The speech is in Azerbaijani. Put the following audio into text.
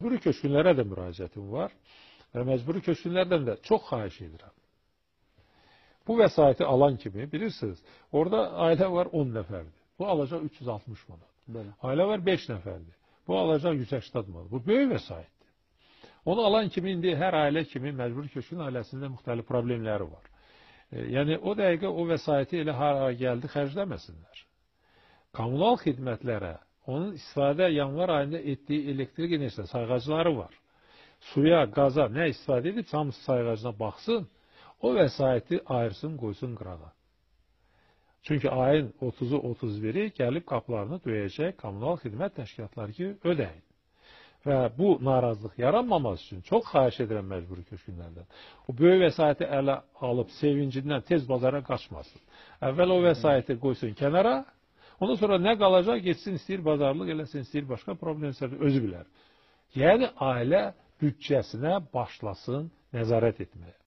Məcburi köçkünlərə də müraciətim var və məcburi köçkünlərdən də çox xahiş edirəm. Bu vəsaiti alan kimi, bilirsiniz, orada ailə var 10 nəfərdir. Bu alacaq 360 manat. Bəli. Ailə var 5 nəfərdir. Bu alacaq 180 manat. Bu böyük vəsaitdir. Onu alan kimi indi hər ailə kimi məcburi köçkün ailəsində müxtəlif problemləri var. Yəni o dəqiqə o vəsaiti elə hara gəldi xərcləməsinlər. Kommunal xidmətlərə, onun istifadə yanvar ayında etdiyi elektrik enerjisi sayğacları var. Suya, qaza nə istifadə edib, hamısı sayğacına baxsın, o vəsaiti ayırsın, qoysun qırağa. Çünki ayın 30-u, 31-i gəlib qapılarını döyəcək kommunal xidmət təşkilatları ki, ödəyin. Və bu narazılıq yaranmaması üçün çox xahiş edirəm məcburi köçkünlərdən. O böyük vəsaiti ələ alıb sevincindən tez bazara qaçmasın. Əvvəl o vəsaiti qoysun kənara, ondan sonra nə qalacaq, getsin, istəyir bazarlıq eləsin, istəyir başqa problemlər, özü bilər. Yəni ailə büdcəsinə başlasın nəzarət etməyə.